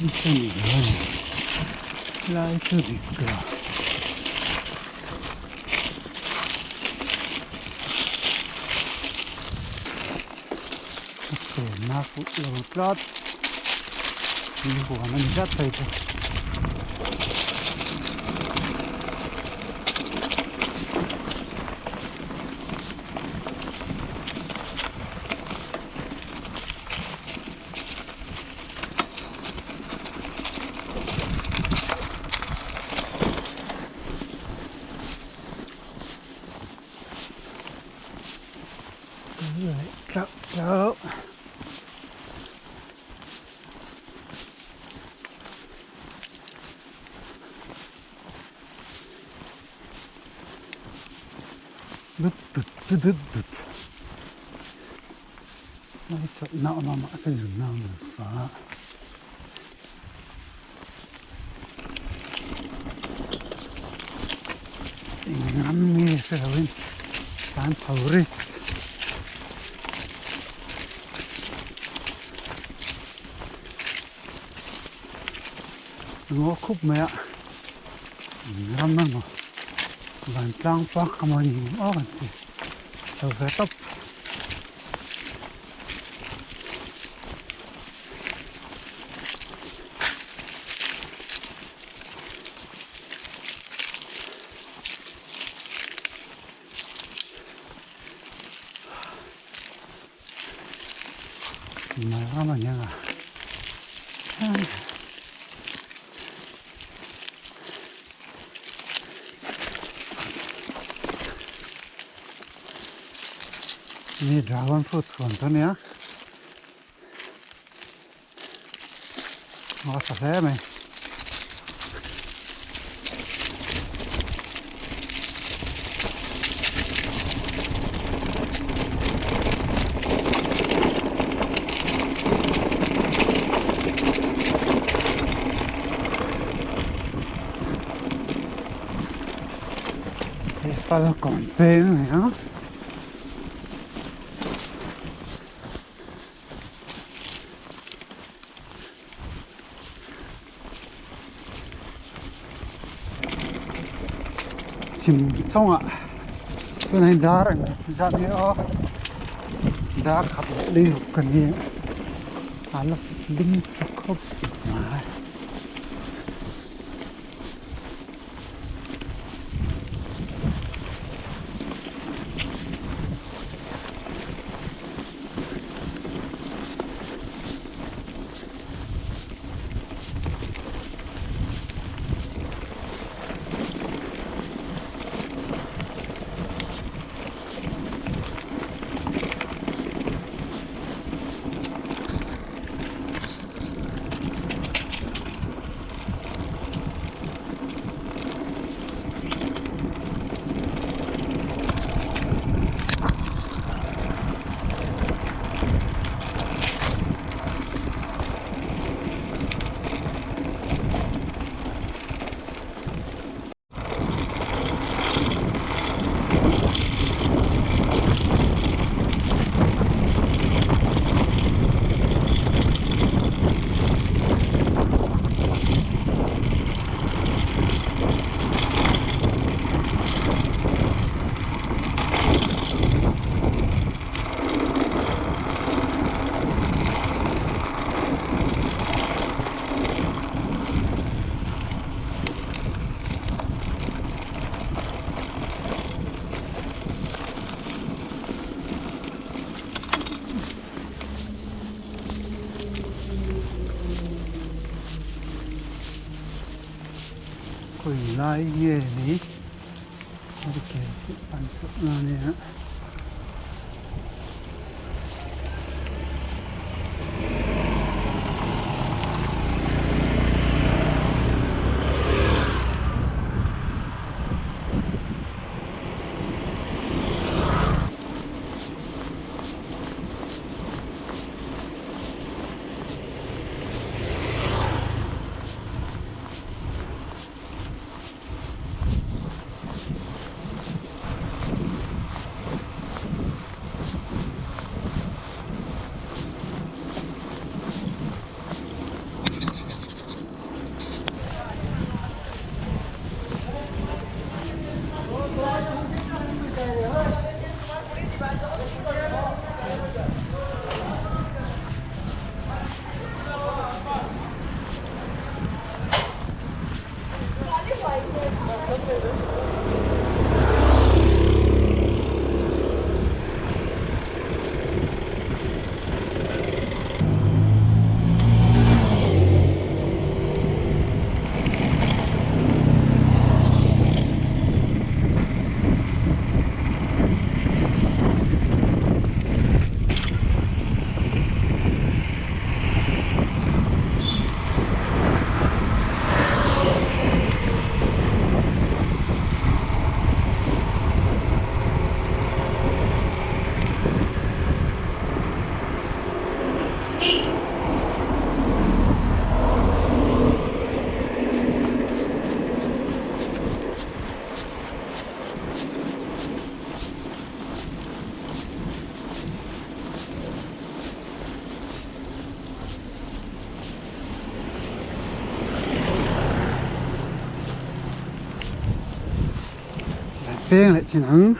Lai chu dik lo. A chenna fuh lo tlat ni huan a ni tlat phei chu. Eng ram nge hre loin tan chho risk. Ngaw khup mai a eng ram emaw vantlang park emaw ni awk an ti chho ve tawp. Ni dragon fruit huan chu ania a tha hle mai. Hei falkawn peng a ni a. Chhim chungah tunah hian dar ang zat nge aw dar khat leh lei ruk ka ni a la ding tha khawp mai. Khawi lai nge ni ania. Peng leh thin ang.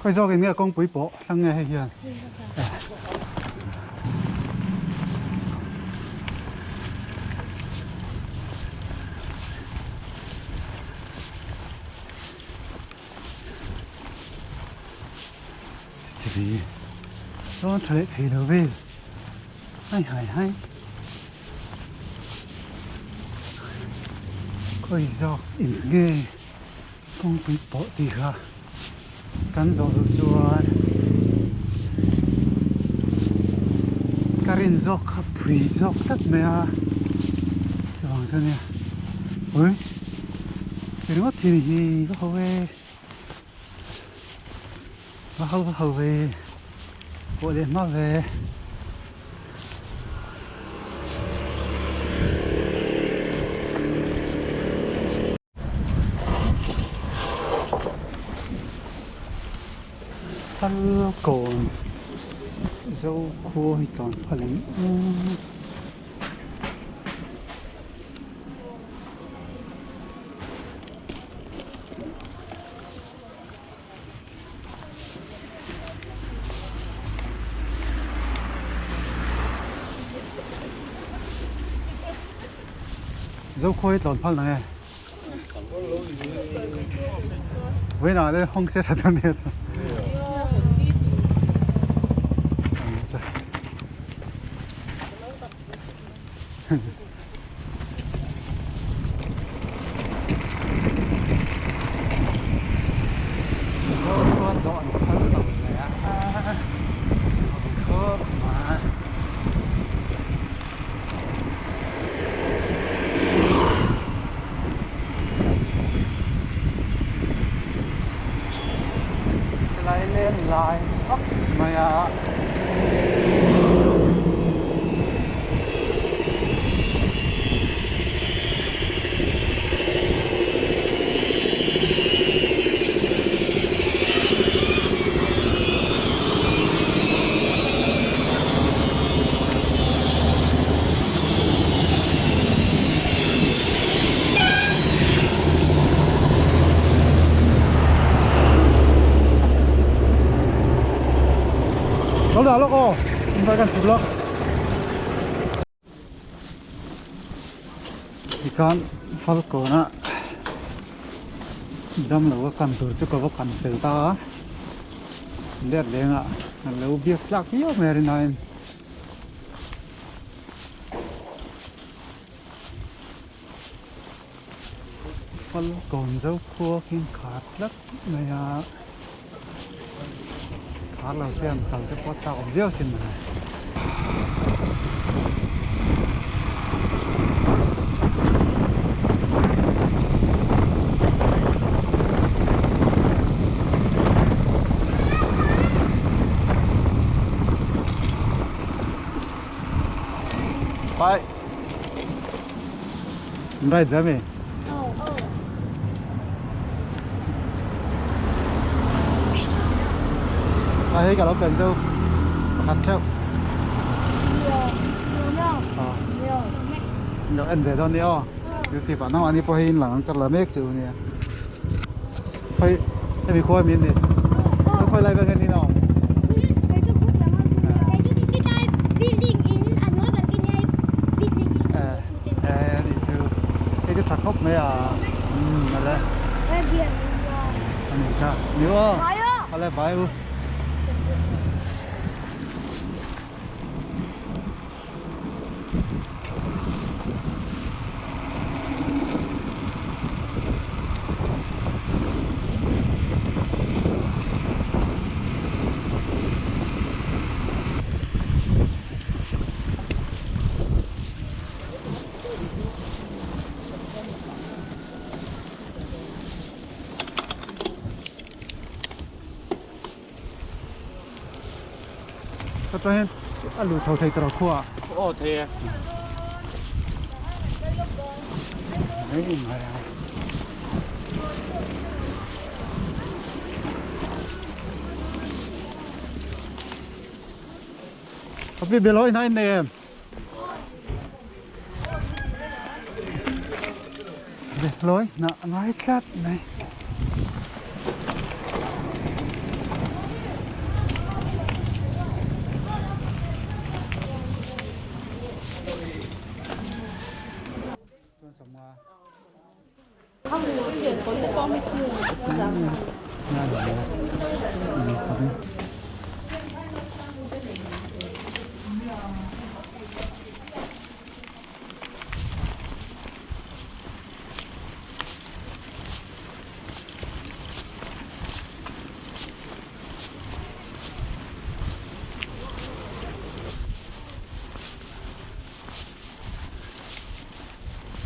Khawi zawkin nge kawngpui pawh hlang nge hei hian. Chiri chuan tha leh thei lo vel hai hai hai khawi zawk in nge kawngpui pawh tih kha kan zawh duh chuan ka rin zawk kha phui zawk tlat mai a chuvang chuan nia ui ringawt hi hi va ho e. Va ho va ho ve pawh leh hma ve. Thal kawn zo khua hi tlawn phal ang em. Zokhawi tlawn phal nang e. Vawiinah te hawng se tha dawn nia. Helai leng lai vak mai a. Lo dah lawk aw, in kan chhuk lawk. Tikhan Falkawn-a damlo a kan tur chu ka va kan fel ta a, let lengah a lo biak tlak viau mai a rinaiin. Falkawn Zokhua khi an khar tlat mai a, khar lo se an kal te pawh a chak awm viau sin mai. Bye. Right there me. A hei ka lo pen deuh pakhat theuh. Lo en ve dawn nia aw. Youtube ah nangmah ni pawh hei in lang ang ka la mek chu nia. Khawi hemi khawi min ni. Khawi lai vel nge ni no. Mai a umm ale ani kha ni aw ale bai u. Ka hian a luh chho thei tawh khua. Aw thei e. Hei mai a. Api beloi nai nem. Behlawi hnah ngai tlat mai.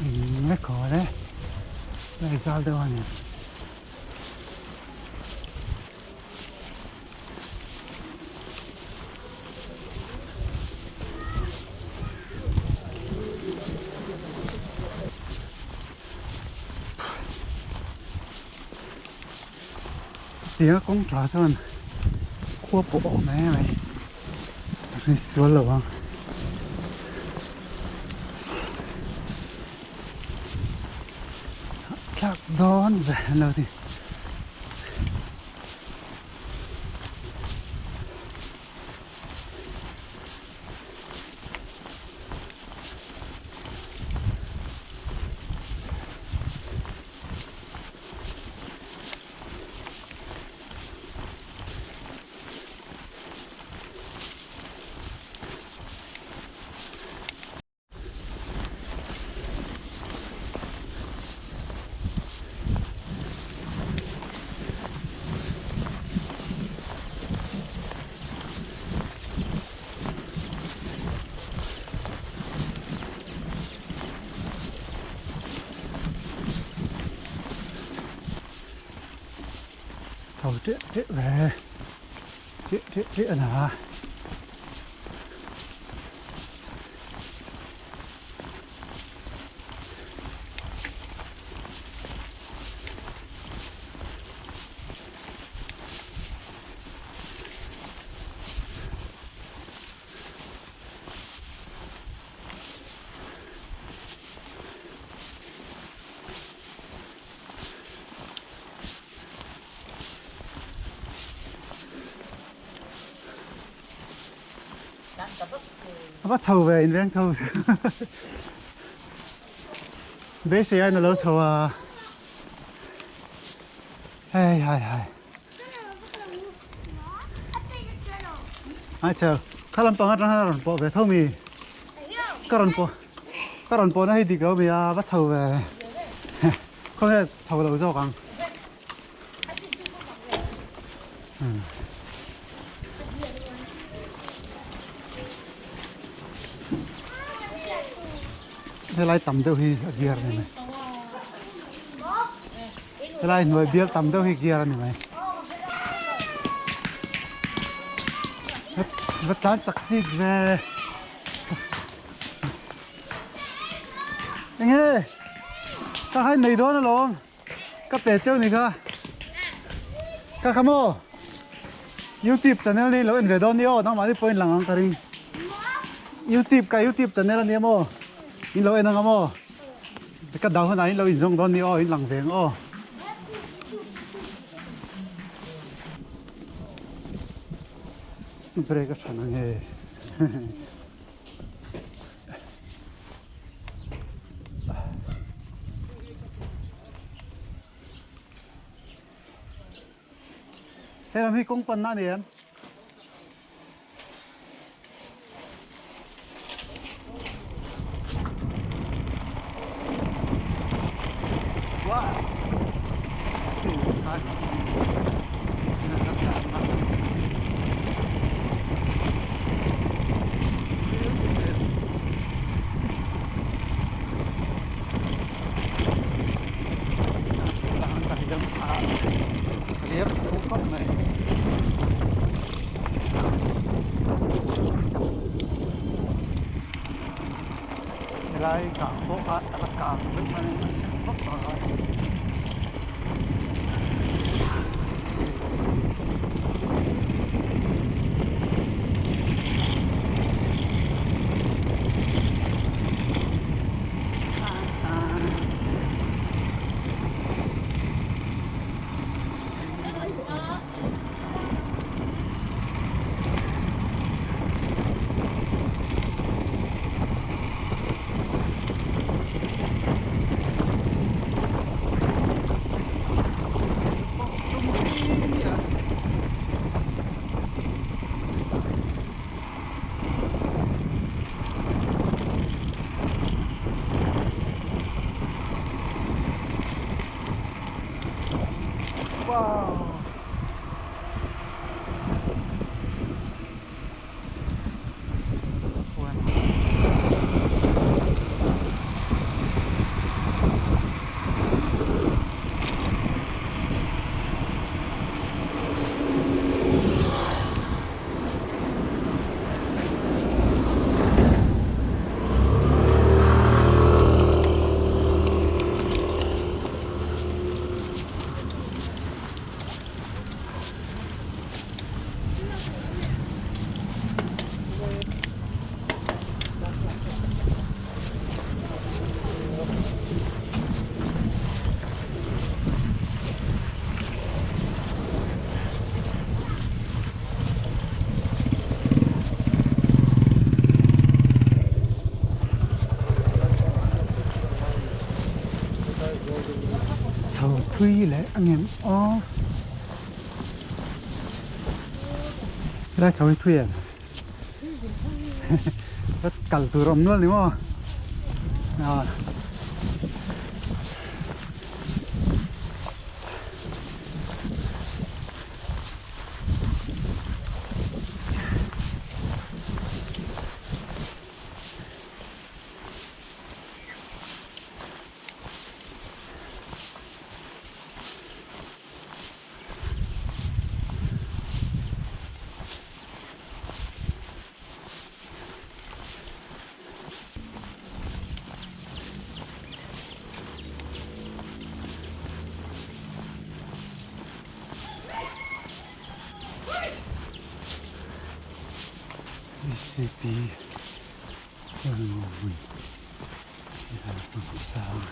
Eng vek haw le lai zal deuh a ni. Tia kawng tha chuan khua pawh a awm em mai a sual lo ang. Thlak dawn ve an lo ti. Chho teh teh ve teh teh teh a na. A va chho ve in veng chho beisei aiin a lo chho a hei hai hai ai chho kha lampang atang hian a rawn pawh ve tho mi ka rawn pawh ka rawn pawhna hi dik lo mi a va chho ve khawnge chho lo zawk ang. Helai tam deuh hi a gear a ni mai. Helai hnuai bial tam deuh hi gear a ni mai. Va tlan chak bik ve. Enge ka hai nei dawn alawm. Ka pe cheu ni kha. Ka kha maw? YouTube channel ni lo en ve dawn ni aw nangmah ni pawhin lang ang ka ring. YouTube ka YouTube channel ania maw? In lo en anga maw? Ka dau hunah in lo inzawng dawn ni aw in lang ve ang aw. Break a than ange. He lam hi kawng panna a ni em? Helai kang pawh kha a la kang vek mai a sen vak tawh a. Wow. Chho thui leh a ngem aw helai chho hi thui em kal tur a awm nual ni maw ah. VCP Hualngo hmun sang.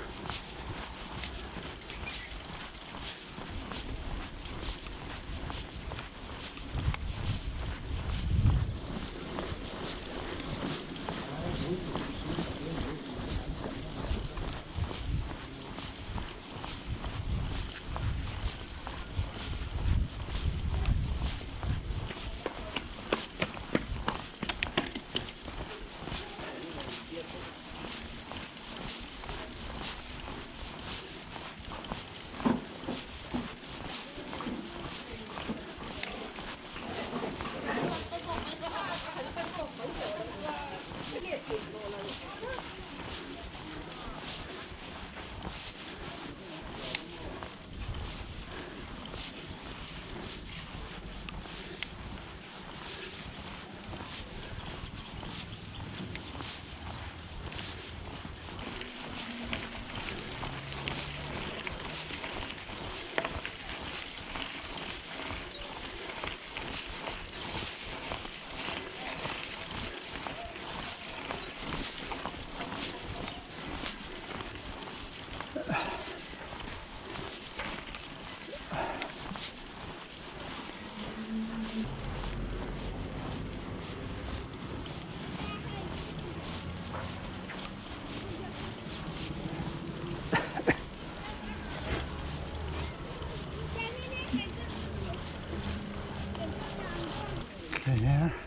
Nia.